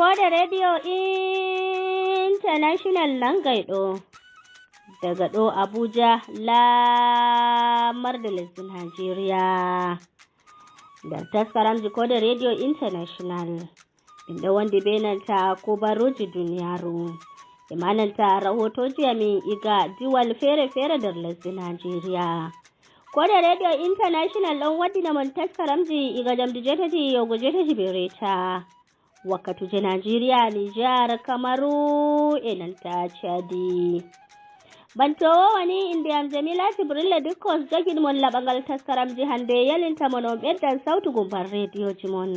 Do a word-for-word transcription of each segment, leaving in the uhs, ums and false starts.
Koode Radio International nanngay ɗo, daga ɗo Abuja, lamarde lesdi Najeriya. Nder taskaramji Koode Radio International, min ɗo wondi be nanta kubaruuji duniyaaru, e ma nanta rahootooji amin iga diwal feere-feere nder lesdi Najeriya. Koode Radio International ɗon waddina mon taskaramji iga jamdi jeetati yahugo jeetati be reeta. Wakkatuje Najeriya, Nijar, Kamaru e nanta Chadi. Bantoowo woni innde am Jamila Jibrilla Dikkos, jogin mon laɓangal taskaramji hannde, yalinta mon on ɓeddan sawtu gumban rediyoji mon.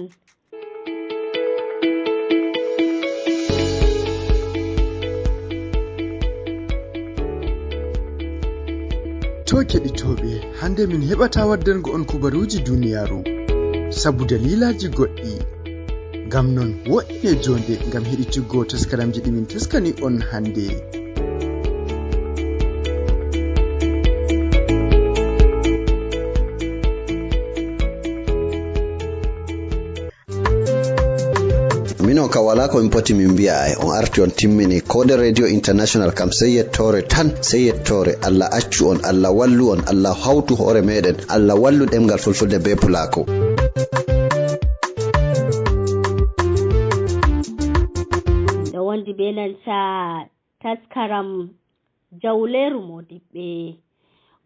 To keɗitooɓe, hannde min heɓata waddango on kubaruuji duniyaaru, sabu daliilaaji goɗɗi. Ngam non, woɗɗine joonde ngam heɗituggo taskaramji ɗi min taskani on hannde. Mino ka wala ko min poti min mbi'a, ay on arti on timmini. Koode Radio International kam sey yettoore tan, sey yettoore. Allah accu on, Allah wallu on, Allah hawtu hoore meɗen, Allah wallu ɗemngal fulfulde be pulako. Ɗo wondi be nanta taskaram Jawleeru Moodibɓe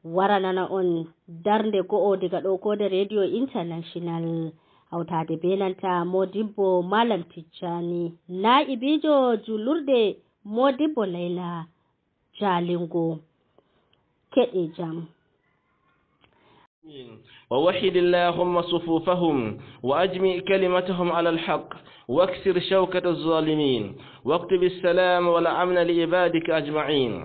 waranana on darnde go'o diga ɗo Koode Radio International, hawtaade be nanta Moodibbo Malam Tijjani, naa'ibiijo juulurde Moodibbo Layla Jaalingo. Keɗe jam. ووحد اللهم صفوفهم وأجمع كلمتهم على الحق واكسر شوكة الظالمين واكتب السلام والأمن لعبادك أجمعين.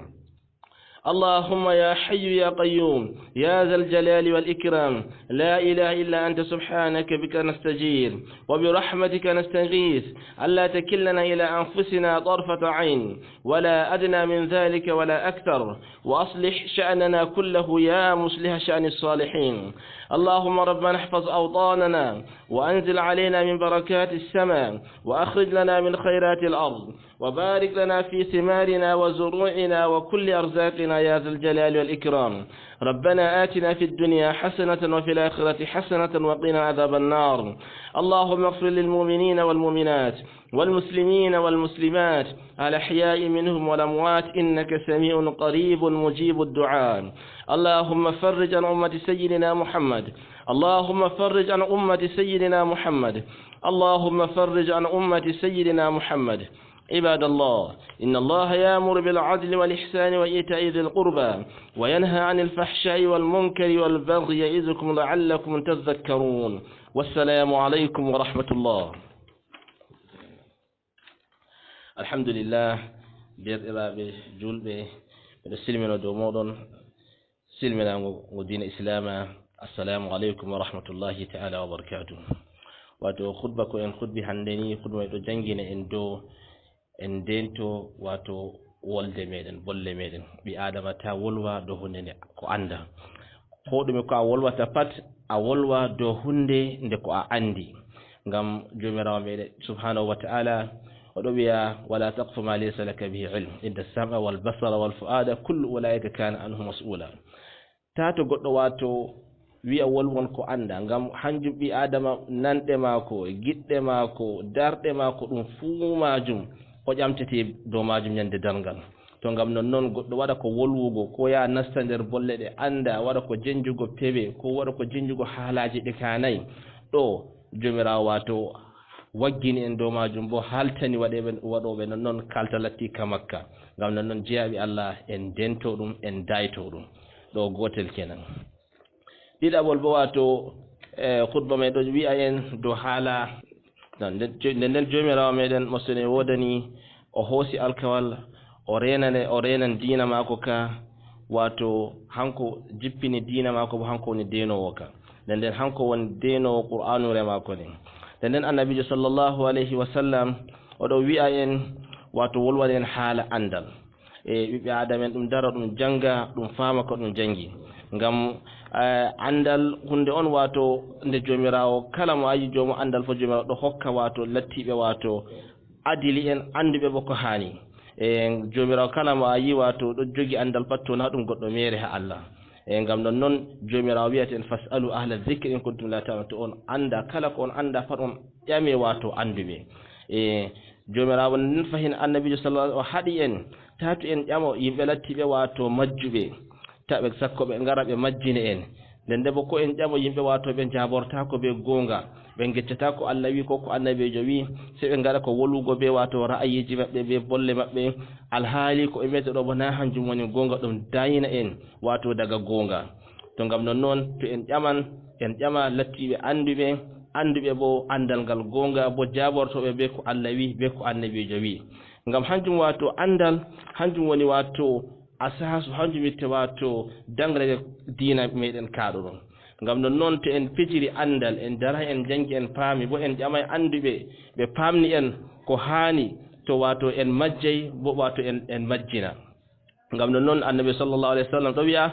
اللهم يا حي يا قيوم يا ذا الجلال والإكرام، لا إله إلا أنت سبحانك بك نستجير وبرحمتك نستغيث، ألا تكلنا إلى أنفسنا طرفة عين ولا أدنى من ذلك ولا أكثر، وأصلح شأننا كله يا مصلح شأن الصالحين. اللهم ربنا احفظ أوطاننا وأنزل علينا من بركات السماء وأخرج لنا من خيرات الأرض وبارك لنا في ثمارنا وزروعنا وكل أرزاقنا يا ذا الجلال والإكرام. ربنا آتنا في الدنيا حسنة وفي الآخرة حسنة وقنا عذاب النار. اللهم اغفر للمؤمنين والمؤمنات والمسلمين والمسلمات الأحياء منهم والأموات إنك سميع قريب مجيب الدعاء. اللهم فرج عن أمة سيدنا محمد. اللهم فرج عن أمة سيدنا محمد. اللهم فرج عن أمة سيدنا محمد. عباد الله، إن الله يأمر بالعدل والإحسان وإيتاء ذي القربى وينهى عن الفحشاء والمنكر والبغي يعظكم لعلكم تذكرون. والسلام عليكم ورحمة الله. Alhamdulillah, deerɗiraaɓe juulɓe, miɗo silmino dow mooɗon, silminaango ngo diina Islaama. Assalamu aleykum wa rahmatullahi ta'ala wa barakatuh. Wato, khutba ko en khutbi hannde ni, khutba ɗo janngina en dow en ndento, wato, wolde meɗen, bolle meɗen. Ɓi Aadama ta wolwa dow huunde nde ko annda. Ko ɗume ko a wolwata pat, a wolwa dow huunde nde ko a anndi. Ngam Joomiraawo meɗen subhanahu wa ta'ala, o ɗo wiya, "Wala taqfu ma laysa laka bihi ilm, inna sam'a wal basara wal fu'ada kullu ulaika kana anhu mas'ula." Taa to goɗɗo, wato, wi'a wolwan ko annda, ngam hanjum ɓi Aadama nanɗe maako, e giɗɗe maako, darɗe maako, ɗum fuu maajum o ƴamtete dow maajum nyande darngal. To ngam non non goɗɗo waɗa ko wolwugo, ko yaa nasta nder bolle ɗe annda, waɗa ko jenjugo pewe, ko waɗa ko jenjugo haalaaji ɗi kaanay, ɗo Joomiraawo, wato, waggini en dow maajum, bo haltani waɗeɓe, waɗooɓe non non kalta latti ka makka. Ngam non non jeyaaɓe Allah en ndento ɗum, en dayto ɗum. Ɗo gootel kenan. Ɗiɗaɓol bo, wato, e, khutba men ɗo wi'a en dow haala, non, nde, nde nden Joomiraawo meɗen mo sene woodani, o hoosi alkawal, o reenane, o reenan diina maako ka, wato, hanko jippini diina maako, bo hanko woni deenoowo ka. Nden nden hanko woni deenoowo Qur'aanure maako nden. Nden nden Annabiijo sallallahu alayhi wa sallam, o ɗo wi'a en, wato, wolwan en haala anndal. E ɓiɓɓe Aadama en ɗum daro, ɗum jannga, ɗum faama ko ɗum janngi. Ngam, eh, anndal huunde on, wato, nde Joomiraawo, kala mo ayi joomu anndal fof, Joomiraawo ɗo hokka, wato, lattiiɓe, wato, adili en, annduɓe bo ko haani. E Joomiraawo, kala mo a yi, waato ɗo jogi anndal pat, to na ɗum goɗɗo meere ha Allah. E ngam non non, Joomiraawo wi'ata en, "Fas'alu ahla dhikri in kuntum la ta'lamun." To on annda, kala ko on annda pat, on ƴame, waato annduɓe. E Joomiraawo nden fahin Annabiijo sallallahu alaihi wasallam o haɗi en, taa to en ƴamo yimɓe lattiiɓe, waato majjuɓe, ta ɓe sakko ɓe ngara ɓe majjina en. Nden nde bo ko en ƴamo yimɓe, waato ɓe njaabortaako be goonga, ɓe ngeccataa ko Allah wi ko ko Annabiijo wi, sey ɓe ngaɗa ko wolwugo be, waato, ra'ayiiji maɓɓe be bolle maɓɓe, alhaali ko ɓe mbiyata ɗo bo na hanjum woni goonga, ɗum dayna en, waato, daga goonga. To ngam non non, to en ƴaman, en ƴama lattiiɓe annduɓe, annduɓe bo anndal ngal goonga, bo jaabortooɓe be ko Allah wi be ko Annabiijo wi. Ngam hanjum, waato, anndal, hanjum woni, waato, asaasu, hanjum witte, waato, dangrege diina meɗen kaaɗuɗo. Ngam non non, to en pijiri anndal, en daray, en jangi, en paami, bo en ƴamay annduɓe, ɓe paamni en ko haani, to, waato, en majjay, bo, waato, en, en majjina. Ngam non non, Annabi sallallahu alaihi wasallam ɗo wi'a,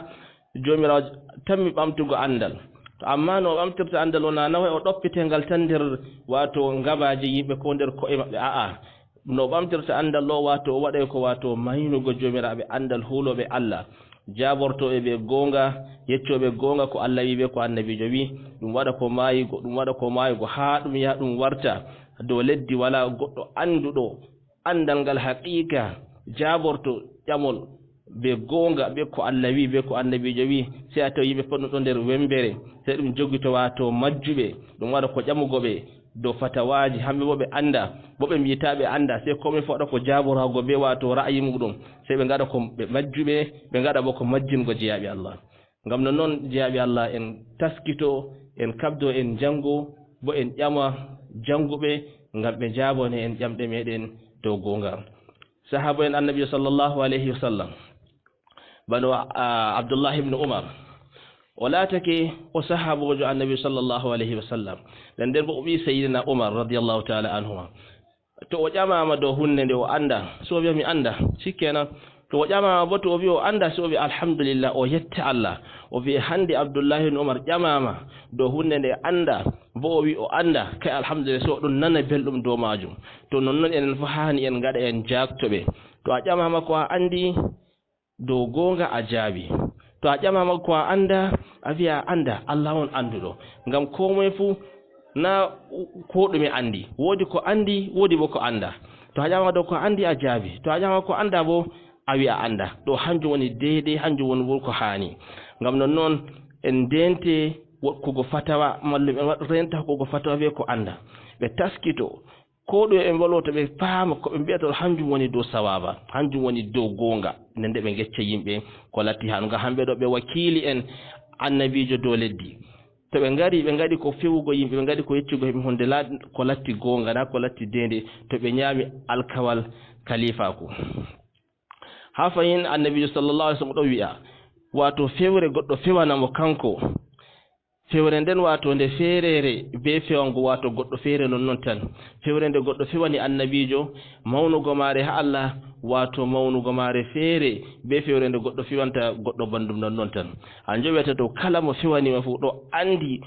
"Joomiraawo tammi ɓamtugo anndal." To amma no o ɓamtirta anndal wona naway o ɗoppite ngal tan nder, waato, ngabaaji yimɓe ko nder ko'e maɓɓe. A'a, no ɓamtirta anndal ɗo, waato, o waɗay ko, waato, maynugo joomiraaɓe anndal huulooɓe Allah, jaabortooɓe be goonga, yeccooɓe goonga ko Allah wi be ko Annabiijo wi, ɗum waɗa ko maayigo, ɗum waɗa ko maayigo, haa ɗum yaha ɗum warta dow leddi, walaa goɗɗo annduɗo anndal ngal haqiiqa, jaaborto ƴamol be goonga, be ko Allah wi, be ko Annabiijo wi, sey a tawi yimɓe fodde ɗo nder wembere, sey ɗum jogito, waato, majjuɓe, ɗum waɗa ko ƴamugo ɓe dow fatawaaji, hamɓe bo ɓe annda, bo ɓe mbi'ata ɓe annda, sey koo moy fodda ko jaaboraago be, waato, ra'ayi muɗum, sey ɓe ngaɗa ko ɓe majjuɓe, ɓe ngaɗa bo ko majjingo jeyaaɓe Allah. Ngam non non, jeyaaɓe Allah, en taskito, en kabdo, en jango, bo en ƴama janguɓe, ngam ɓe njaabone en ƴamɗe meɗen dow goonga. Sahaabo en Annabi sallallahu alaihi wasallam, bano, a, Abdullah ibn Umar, o laatake o sahaaboojo Annabi sallallahu alaihi wasallam. Nden nden bo o ɓii Sayyidina Umar radiyallahu ta'ala anhuma. To o ƴamaama dow hunde nde o annda, si o wi'a mi annda, shikenan. To o ƴamaama bo, to o wi'a o annda, si o wi'a alhamdulillah, o yetta Allah. O wi'a hande Abdullahi ibn Umar ƴamaama dow hunde nde annda, bo o wi'a o annda, kay alhamdulillah, so o ɗon nana belɗum dow maajum. To non non, enen fu haani en ngaɗa, en jaakto ɓe. To a ƴamaama ko a anndi, dow goonga a jaabi. To a ƴamaama ko a annda, a wi'a a annda, Allah on annduɗo. Ngam koo moye fu na ko ɗume anndi. Woodi ko anndi, woodi bo ko annda. To a ƴamaama dow ko anndi, a jaabi. To a ƴamaama ko annda bo, a wi'a a annda. Ɗo hanjum woni deydey, hanjum woni wuro ko haani. Ngam non non, en ndeente hokkugo fatawa, mallum'en waɗ-, reenta hokkugo fatawa be ko annda. Ɓe taskito, ko ɗume ɓe mbolwoto, ɓe paama ko ɓe mbi'ata ɗo, hanjum woni dow sawaaba, hanjum woni dow goonga. Nden nde ɓe ngecca yimɓe ko latti haanu, ngam hamɓe ɗo ɓe wakiili en Annabiijo dow leddi. To ɓe ngari, ɓe ngaɗi ko fewugo yimɓe, ɓe ngaɗi ko yeccugo yimɓe hunde la-, ko latti goonga, na ko latti deende, to ɓe ɲaami alkawal kaliifaaku. Haa fahin Annabiijo sallallahu alaihi wasallam ɗo wi'a, waato fewre goɗɗo fewana mo kanko. Fewre nden, waato nde feereere bee fewango, waato goɗɗo feere non non tan. Fewre nde goɗɗo fewani Annabiijo, mawnugo maare haa Allah, waato mawnugo maare feere bee fewre nde goɗɗo fewanta goɗɗo banndum non non tan. Hanjum wi'ata dow kala mo fewani ma fuu, ɗo anndi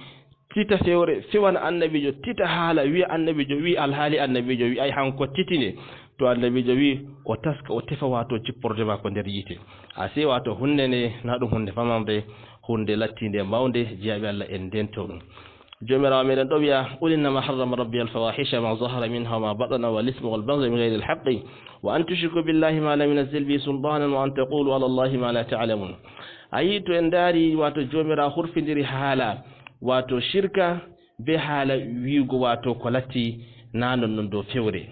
tita fewre, fewana Annabiijo, tita haala, wi'a Annabiijo wi'i, alhaali Annabiijo wi'aay, hanko titi nde. To Annabiijo wi'i, o taska, o tefa, waato jipporde maako nder yiite. Asee, waato huunde nde, na ɗum huunde famarde, huunde lattiinde mawnde, jeyaaɓe Allah en ndeento ɗum. Joomiraawo meɗen ɗo wi'a, "Qul innama harrama rabbi al-fawahisha ma zahara minha wa ma batana wal isma wal baghy bi ghayri al-haqqi wa an tushriku billahi ma lam yunzil bihi sultanan wa an taqulu ala Allahi ma la ta'lamun." A yi to en ndaari, waato Joomiraawo hurfindiri haala, waato shirka, be haala wi'ugo waato ko latti na non non dow fewre.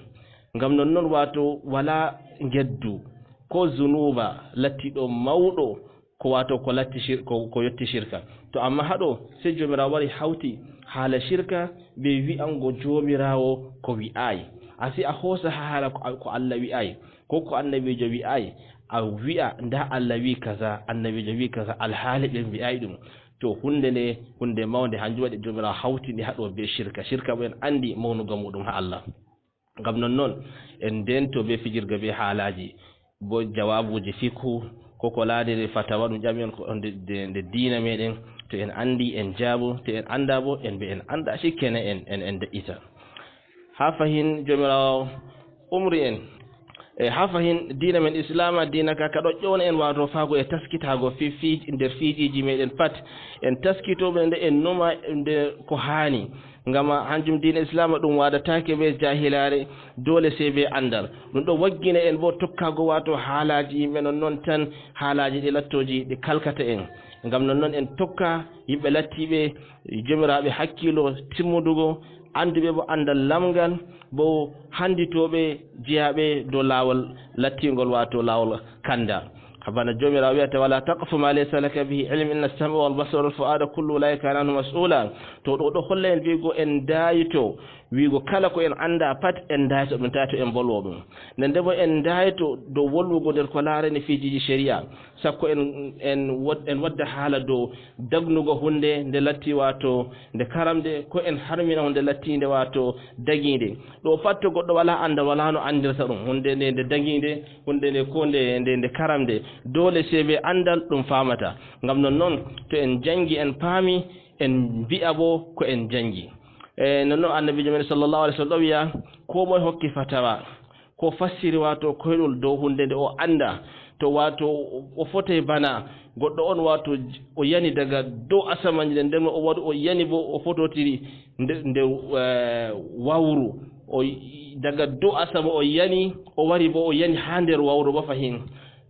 Ngam non non waato walaa ngeddu ko zunuuba lattiiɗo mawɗo ko waato ko latti shir-, ko, ko yotti shirka. To amma haɗo sey Joomiraawo wari hawti haala shirka be wi'ango Joomiraawo ko wi'aay. Asee a hoosa haala ko, ko Allah wi'aay, ko ko Annabiijo wi'aay, a wi'a ndaa Allah wi'i kaza, Annabiijo wi'i kaza, alhaali ɓe mbi'aay ɗum. To huunde nde, huunde mawnde, hanjum waɗi Joomiraawo hawti nde haɗo be shirka. Shirka bo en anndi mawnugo muuɗum haa Allah. Ngam non non, en ndeento be fijirde be haalaaji, bo jawaabuuji fikhu, ko ko laariri fatawa ɗum ƴami on ko nde, nde, nde diina meɗen, to en anndi en jaabu, to en annda bo en mbi'a en annda, shikenan en, en, en de'ita. Haa fahin Joomiraawo umri en. E haa fahin diina men Islaama, diina ka, ka ɗo ƴoona en, waato faago e taskitaago fi, fi, nder fiijiiji meɗen pat. En taskitooɓe nde en numa nde ko haani. Ngam hanjum diina Islaama ɗum waadataake be jaahilaare, doole sey be anndal. Ɗum ɗo waggina en bo tokkaago waato haalaaji yimɓe non non tan, haalaaji ɗi lattooji ɗi kalkata en. Ngam non non en tokka yimɓe lattiiɓe, joomiraaɓe hakkiilo timmudugo, annduɓe bo anndal lamngal, bo hannditooɓe jeyaaɓe dow laawol lattingol, waato laawol kanda. Bana Joomiraawo wi'ata, "Wala taqfu ma laysa laka bihi ilm, inna as-sam'a wal basara wal fu'ada kullu ulaika kana anhu mas'ula." To ɗo, ɗo holla en wi'go en dayito, wi'go kala ko en annda pat en dayito ɗum, tato en bolwo ɗum. Nden nden bo en dayito dow wolwugo nder ko laarani fiijiiji shari'a. Sakko en, en wad-, en wadda haala dow dagnugo hunde nde latti waato nde karamde, ko en harmina hunde lattiinde waato dagiinde. Ɗo pat to goɗɗo wala anndal, wala no anndirta ɗum. Hunde nde, nde dagiinde, hunde nde ko nde, nde, nde karamde. Doole sey be anndal ɗum faamata. Ngam non non, to en janngi, en paami, en mbi'a bo ko en janngi. E, non non Annabiijo men sallallahu alaihi wasallam ɗo wi'a, ko moye hokki fatawa, ko fassiri waato koyɗol dow hunde nde o annda, to waato o fotay bana goɗɗo on waato o yani daga dow asamanji, nden nden o wari o yani bo o fototiri nde, nde, eh, wawru. O y-, daga dow asama o yani, o wari bo o yani haa nder wawru bo fahin.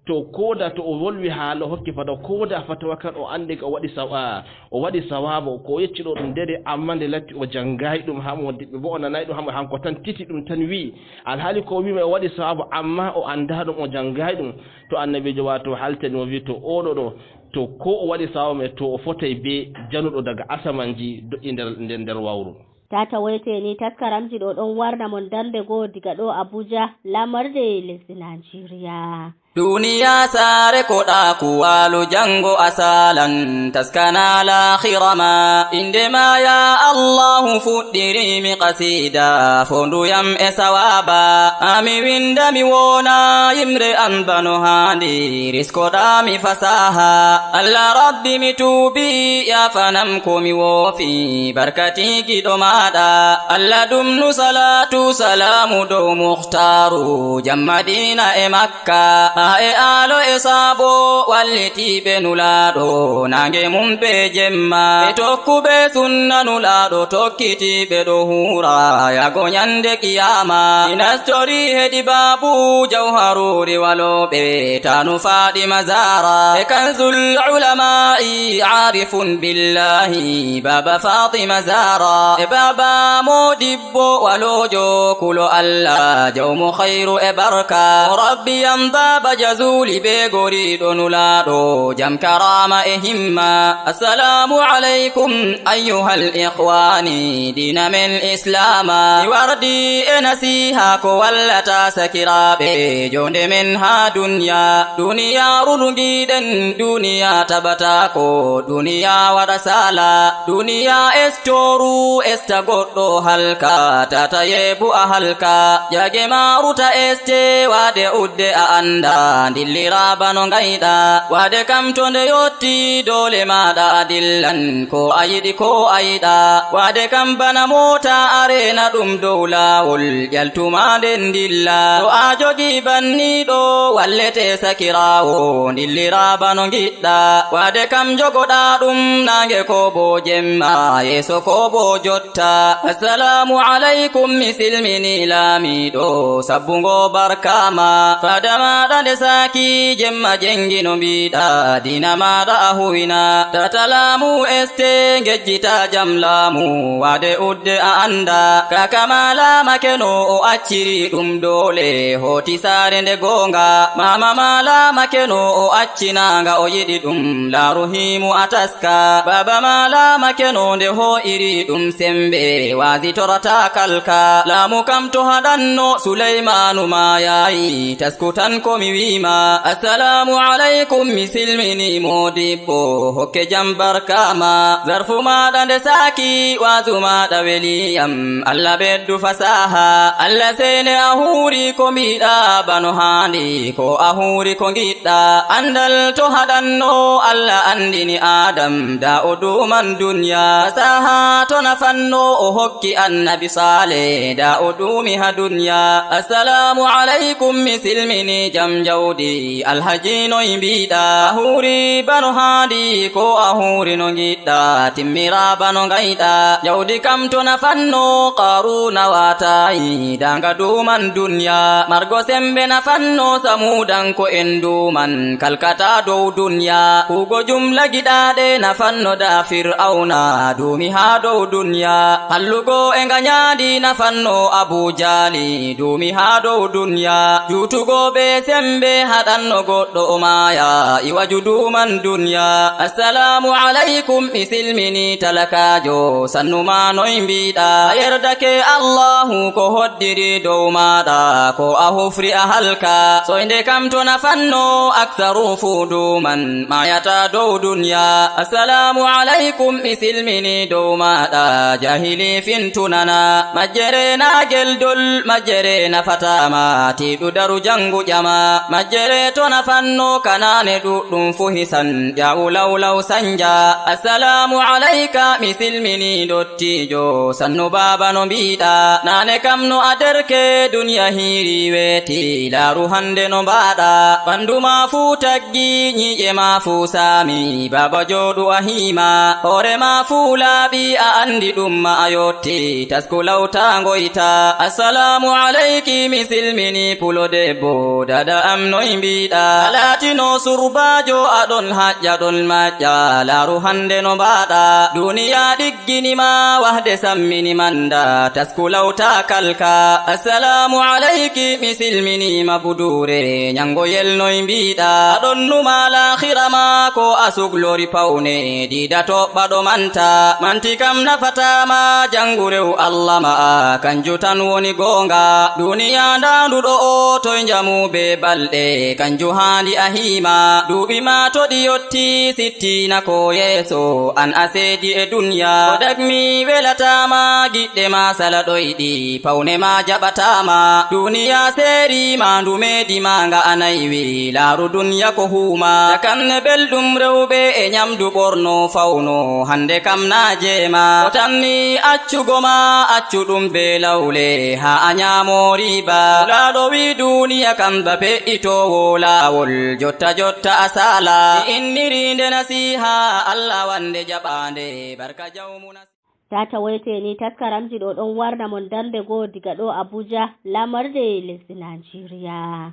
To kooda to o wolwi haala o hokki fatawa, kooda fatawa kan o anndi ka o waɗi sawa-, o waɗi sawaba, ko o yecci ɗo ɗum dede, amma nde latti o janngaay ɗum haa mo diɓɓe, bo o nanaay ɗum haa mo, hanko tan titi ɗum tan wi'i. Alhaali ko o wi'i may o waɗi sawaba, amma o anndaa ɗum, o janngaay ɗum. To Annabiijo waato haltani mo wi'i to oo ɗo ɗo, to ko o waɗi sawaba may, to o fotay be januɗo daga asamanji do'i nder, nder, nder wawru. Tata wayte ni taskaramji ɗo ɗon warna mon darnde goo diga ɗo Abuja, lamarde lesdi Najeriya. Duniya saare ko ɗaaku waalu, janngo a saalan, taskana laakhira ma. Innde ma ya Allahu fuɗɗiri mi qasida, fonduyam e sawaba. Ami winda mi wona yimre an bano haandi, riskoɗa mi fasaha. Allah Rabbi mi tuubi, yafanam ko mi woofi, barkati giɗo maɗa. Allah ɗum nu salatu salamu dow Mukhtaru, jam Madina e Makka. Ka, haa e aalo e saabo, wallitiiɓe Nulaaɗo, naange mum bee jemma. E tokkuɓe sunna Nulaaɗo, tokkitiiɓe ɗo huura, yago nyande kiyaama. Mi nastori hedi baabu jawharuuri walooɓe, tanu Faaɗima Zahra. E kanzul ulamaa'i, aarifun billaahi, baaba Faaɗima Zahra. E baaba moodi bo waloojo kulo Allah, jawmu khayru e barka. Mo Rabbi yam baaba Jazuli be goriɗo Nulaaɗo, jam karaama e himma. Assalamu alaikum ayyuhal ikhwani, diina men Islaama. Mi wardi e nasiha ko wallata sakiraaɓe, jonde men ha duniya. Duniyaaru ndu ngiɗen, duniya taɓataako, duniya waɗa sala. Duniya estoru, esta goɗɗo halka, tata yeebu a halka. Jage maaru ta este, waade udde a anda, dillira bano ngayɗa. Waade kam to nde yotti, doole maaɗa a dillan, ko a yiɗi ko a yiɗa. Waade kam bana moota, a reena ɗum dow laawol, jaltuma nden dilla. To a jogi banniɗo, wallete sakiraawo, dillira bano ngiɗɗa. Waade kam jogoɗa ɗum naange ko bo jemma, yeeso ko bo jotta. Assalamu alaikum, mi silmini laamiɗo, sabbungo barka ma. Fada maɗa nde saaki, jemma jengi no mbiɗa, diina maɗa a huwina. Tata laamu este, ngejjita jam laamu, waade udde a anda. Kaka ma laamake no o acciri ɗum doole, hooti saare nde goonga. Maama ma laamake no o accinanga o yiɗi ɗum, laaru himu a taska. Baaba ma laamake no nde ho'iri ɗum sembe, waazi torata kalka. Laamu kam to haɗanno Suleymaanu maayayi, tasku tan ko mi Ima, assalaamu aleykum, mi silmini moodibbo, hokke jam barka ma, zarfu maaɗa nde saaki, waazu maaɗa weliyam, Allah ɓeddu fasaha, Allah seyne a huuri ko mbiɗa bano haandi, ko a huuri ko ngiɗɗa, andal to haɗanno, Allah andini Adam, da o duuman duniya, fasaha to nafanno, o hokki annabi Saale, da o duumi ha duniya, assalaamu aleykum, mi silmini jam jawdi, alhaji noy mbiɗa, a huuri bano haandi, ko a huuri no ngiɗɗa, timmira bano ngayɗa, jawdi kam to nafanno, Qaaruuna waatayi, da nga duuman duniya, margo sembe nafanno, samuudanko en duuman, kalkata dow duniya, hugo jumla giɗaaɗe nafanno da Fir'awna, duumi ha dow duniya, hallugo e nga nyaandi nafanno Abu Jaali, duumi ha dow duniya, juutugo be sembe haɗanno goɗɗo o maaya, iwaju duuman duniya. Assalaamu aleykum, mi silmini talakaajo, sannu ma noy mbiɗa? A yerdake Allahu ko hoddiri dow maaɗa, ko a hufri a halka, soynde kam to nafanno, aksaru fu duuman, maayata dow duniya. Assalaamu aleykum, mi silmini dow maaɗa, jahili fintunana, majjere na geldol, majjere nafatama, tiiɗu daru jangu ƴama, majjere to nafanno, kanaane ɗuɗɗum fu hisan, ƴawu lawlaw sanja. Assalaamu aleyka, mi silmini dottiijo, sannu baaba no mbiɗa, naane kam no a derke, duniya hiiri weeti, laaru hande no mbaɗa, ɓandu ma fu taggi, nyiiƴe ma fu saami, baaba jooɗu a hiima, hoore ma fu laaɓi, a andi ɗum ma a yotti, tasku lawta ngoyta. Assalaamu aleyki, mi silmini pulo debbo, dada am noy mbiɗa? A laatino surbaajo, a ɗon haƴƴa, ɗon maƴƴa, laaru hande no mbaɗa, duniya ɗiggini ma, wahde sammini manda, tasku lawta kalka. Assalaamu aleyki, mi silmini ma buduure, nyango yel noy mbiɗa? A ɗon numa laakhira ma, ko a suglori pawne, diida toɓɓa ɗo manta, manti kam nafata ma, jangu rew Allah ma'a, kanju tan woni goonga. Duniya ndaanduɗo o, toy njamu be balɗe, kanju haandi a hiima, duuɓi ma to ɗi yotti, sittina ko yeeso, an a seedi e duniya. Ko dagmi welata ma, giɗɗe ma sala ɗoyɗi, pawne ma jaɓata ma. Duniya seeri ma, ndu meedi ma nga a naywi, laaru duniya ko huuma. Takanne belɗum rewɓe e nyamdu ɓorno fawno, hande kam na jeema. O tanni accugo ma, accu ɗum be lawle, haa a nyaamo riba. Pulaaɗo wi duniya kam ba pe'itoowo laawol, jotta jotta a saala. Mi inniri nde nasiha, Allah wande jaɓaande, barka jawmu nasiha. Taa tawoyte ni, taskaramji ɗo ɗon warna mon darnde goo diga ɗo Abuja, lamarde lesdi Najeriya.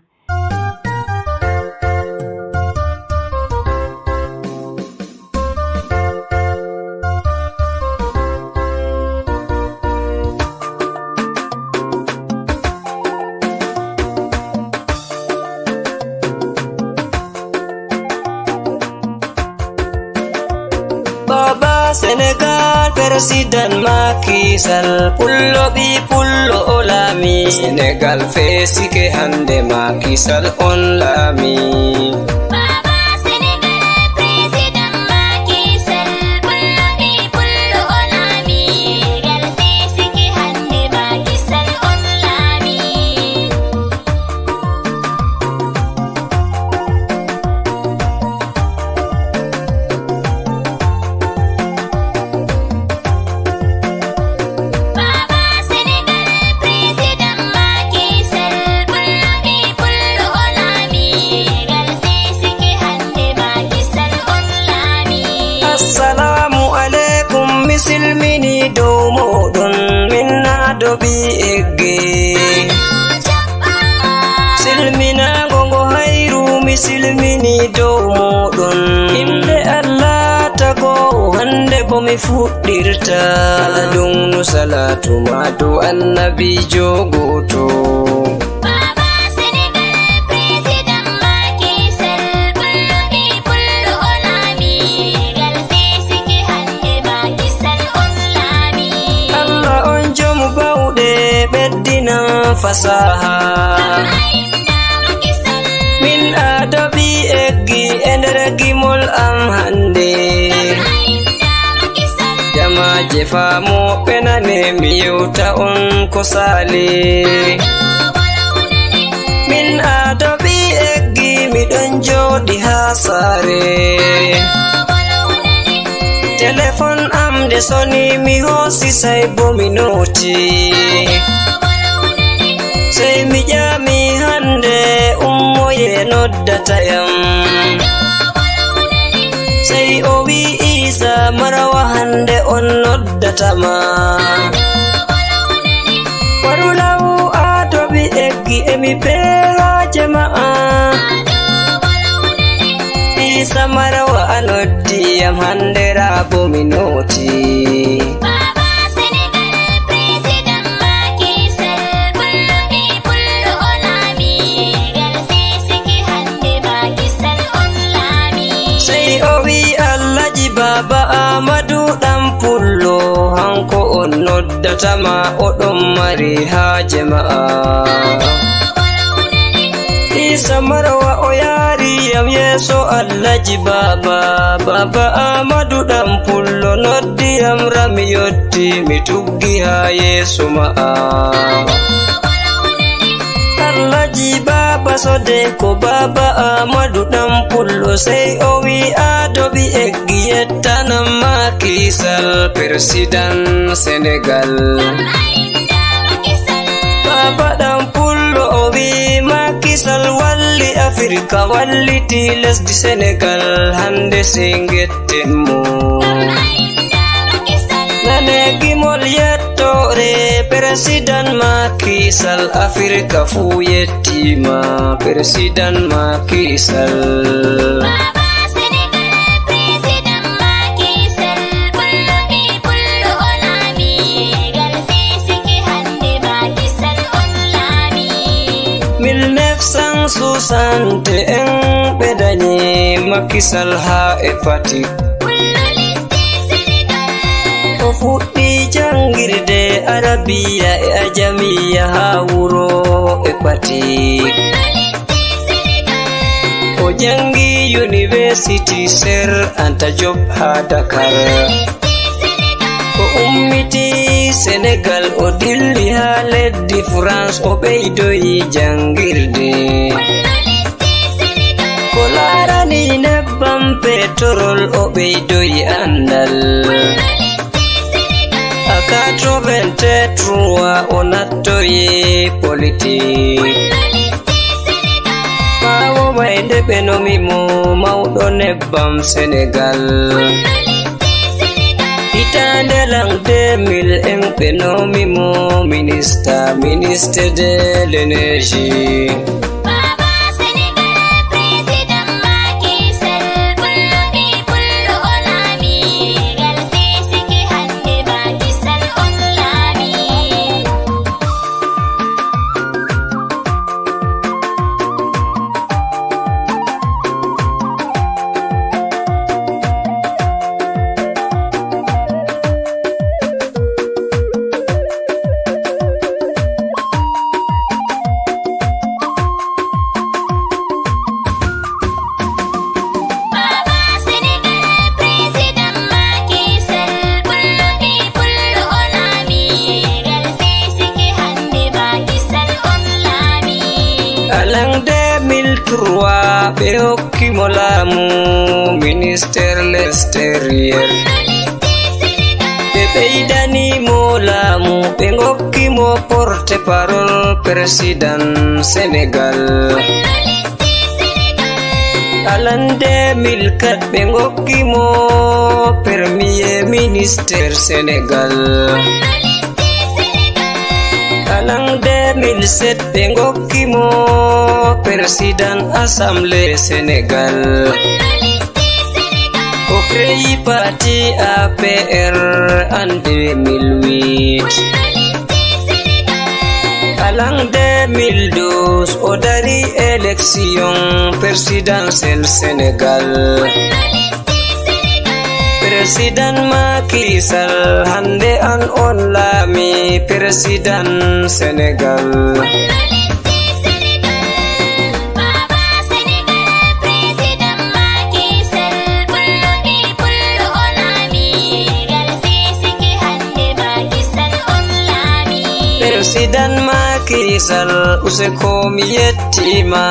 Baba Senegal, President Macky Sall, pullo ɓi pullo o laami. Senegal feesike hande Macky Sall on laami. Baba Senegal, President Macky Sall, pullo ɓi pullo o laami. Senegal feesike hande Macky Sall on laami. Baba Senegal, President Macky Sall, pullo ɓi pullo o laami. Senegal feesike hande Macky Sall on laami. Assalamu aleykum, mi silmini dow moɗon, min na doɓi egge. Silminago ngo hayru, mi silmini dow moɗon. Inde Allah tago hande bo mi fuɗɗirta. Kala ɗum no salatu ma dow annabijo goto. Baba Senegal, President Macky Sall, pullo ɓi pullo o laami. Senegal feesike hande Macky Sall on laami. Allah on jom bawɗe, ɓeddinan fasaha. Min E nder gimol am hannde, jamaaje faamooɓe nane mi yewta on ko saali. Min Aado ɓii Eggi miɗon jooɗi haa saare. Telefon am nde soni mi hoosi sey bo mi nooti. Sey mi ƴami hannde ummoye noddata yam. Sey o wi Iisa Marawa hannde on noddata ma. Waru law Aado ɓii Eggi emi peehaaje ma'a. Iisa Marawa a noddi yam hannde raa bo mi nooti. Baba Senegal, President Macky Sall, pullo ɓii pullo o laami. Senegal sey siki hannde Macky Sall on laami. Sey o wi Alhaji Baba Aamadu Ɗan Pullo, hanko on noddata ma, o ɗon mari haaje ma'a. Iisa Marawa o yaari yam yeeso Alhaji Baba. Baba Aamadu Ɗan Pullo noddi yam raa mi yotti mi tuggi haa yeeso ma'a. Alhaji Baba Sode ko Baba Aamadu Ɗan Pullo sey o wi Aado ɓii Eggi yettanam Macky Sall, President Senegal. Baba Ɗan Pullo o wi Macky Sall walli Afirka, walliti lesdi Senegal, hannde sey ngetten mo. Nane gimol yettoore, President Macky Sall, Afirka fuu yettiima, President Macky Sall. Baba Senegal, President Macky Sall, pullo ɓii pullo o laami. Senegal sey siki hannde Macky Sall on laami. Mille neuf cent soixante en ɓe danyi Macky Sall haa e Fatick. O fuɗɗi janngirde Arabiya e Ajamiya haa wuro e Fatick. O janngi University Cheikh Anta Diop haa Dakar. O ummiti Senegal, o dilli haa leddi France, o ɓeydoyi janngirde. Ko laarani nebbam petrol, o ɓeydoyi anndal. A quatre-vingt-trois o nattoyi politik. Ɓaawo may nde ɓe nomi mo mawɗo nebbam Senegal. Hitaande lan deux mille en ɓe nomi mo minista, ministre de l'énergie. Baba Senegal, President Macky Sall, pullo ɓii pullo o laami. Senegal sey siki hannde Macky Sall on laami. Baba Senegal, President Macky Sall, pullo ɓii pullo o laami. Senegal sey siki hannde Macky Sall on laami. Alan deux mille trois ɓe hokki mo laamu, ministère l'extérieur. Ɓe ɓeydani mo laamu, ɓe ngokki mo porte-parole président Senegal. Alan deux mille quatre ɓe ngokki mo premier ministre Senegal. Alan deux mille sept ɓe ngokki mo président assemblée Senegal. O créé parti A P R en deux mille huit. Alan deux mille douze o dari élection présidentielle Senegal. Président Macky Sall, hannde an on laami président Senegal. Baba Senegal, President Macky Sidan Macky Sall, use ko mi yettima.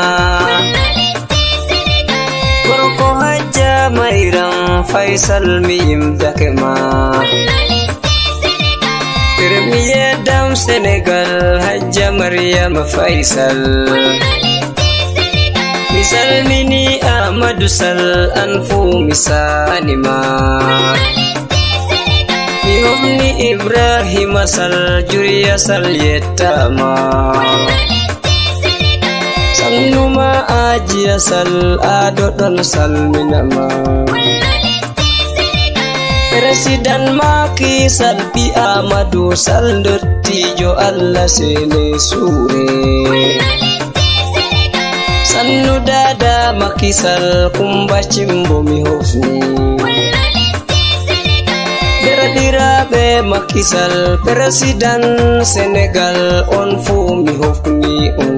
Gorko Hajja Mayram Faisal mi yimdake ma. Premier dam Senegal Hajja Mariama Faisal. Mi salmini Amadou Sall, an fu mi sanima. Mi hofni Ibrahima Sall, Juriya Sall yettama. Sannuma Ajiya Sall, ado don salminama. Président Macky Sall, pi Amadou Sall, ndottijo Allah sene sure. Sannu dada Macky Sall, Kumba Cimbo mi hofni. Derɗiraaɓe Macky Sall, président Sénégal, on fu mi hofni on.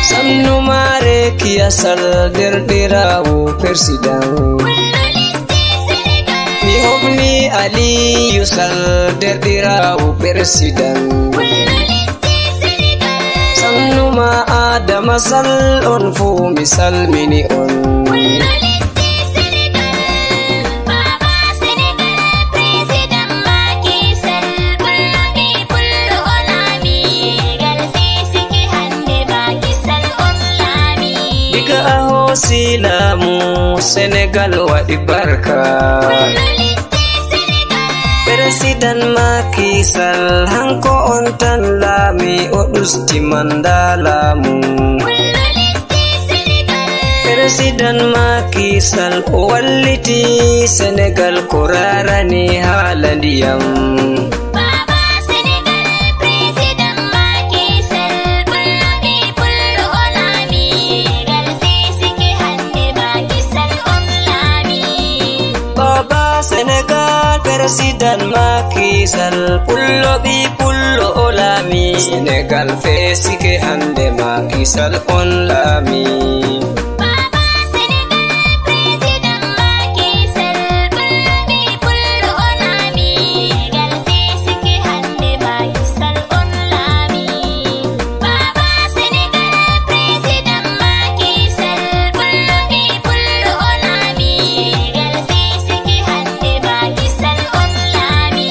Sannu Marekiya Sall, derɗiraawo président. Mi hofni Aliyu Sall, derɗiraawo président. Sannuma Adama Sall, on fu mi salmini on. Diga a hoosi laamu, Senegal waɗi barka. Président Macky Sall, hanko on tan laami, o ɗusti manda laamu. Président Macky Sall, o walliti Senegal ko rarani haala ndiyam. Baba Senegal, Président Macky Sall, pullo ɓe pullo o laami. Senegal sey sike hande Macky Sall on laami. Baba Senegal, Président Macky Sall, pullo ɓi pullo o laami. Senegal fee sike hande Macky Sall on laami. Baba Senegal, Président Macky Sall, pullo ɓi pullo o laami. Senegal sey sike hande Macky Sall on laami. Baba Senegal, Président Macky Sall, pullo ɓi pullo o laami. Senegal sey sike hande Macky Sall on laami.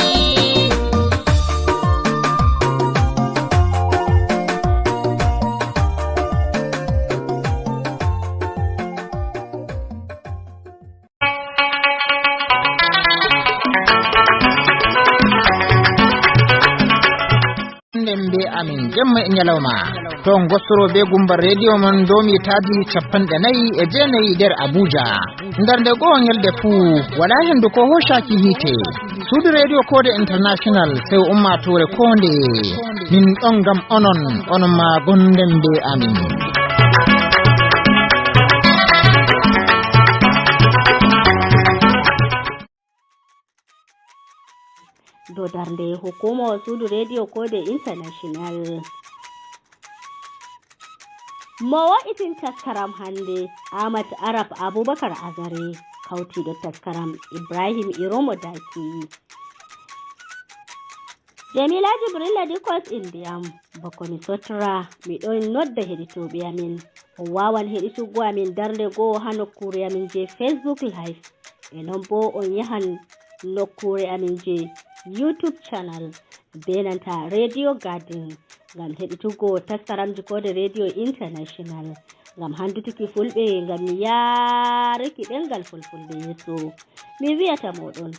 Nden be amin jemma e ñalawma. To ngostoro be gumba radio mon domi tadi capanɗe nayi e jeenayi nder Abuja. Nder nde goo ñalde fuu, wala hendu ko hoshaki hiite. Suudu Radio Kode International, sew ummaatoore koo ndeye. Min ɗon ngam onon, onon maa gonden be amin. Dow darnde hukuuma suudu Radio Kode International. Mo wo'itin taskaram hannde, Ahmad Arab Abubakar Azare, kawtiiɗo taskaram Ibrahim Iromo Daki. Jamila Jibrilla Dikos Indiyam, bako mi sotra, mi ɗon nodda heɗitooɓe amin. On waawan heɗitugo amin darnde goo haa nokkuure amin je Facebook Live. E non boo on yahan nokkuure amin je YouTube channel bee nanta Radio Garden ngam heɗitugo taskaramji Kode Radio International, ngam handutuki Fulɓe, ngam mi yaaruki ɗemngal Fulfulde yeeso. Mi wi'ata mooɗon,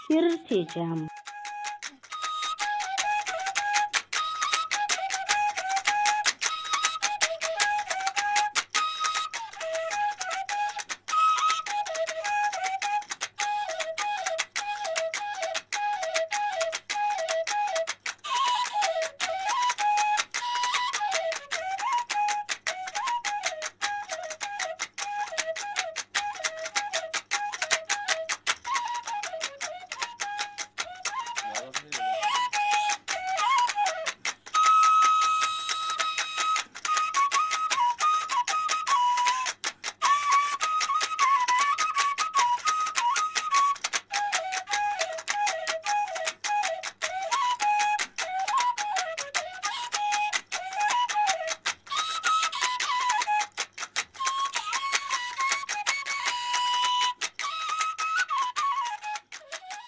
firte jam.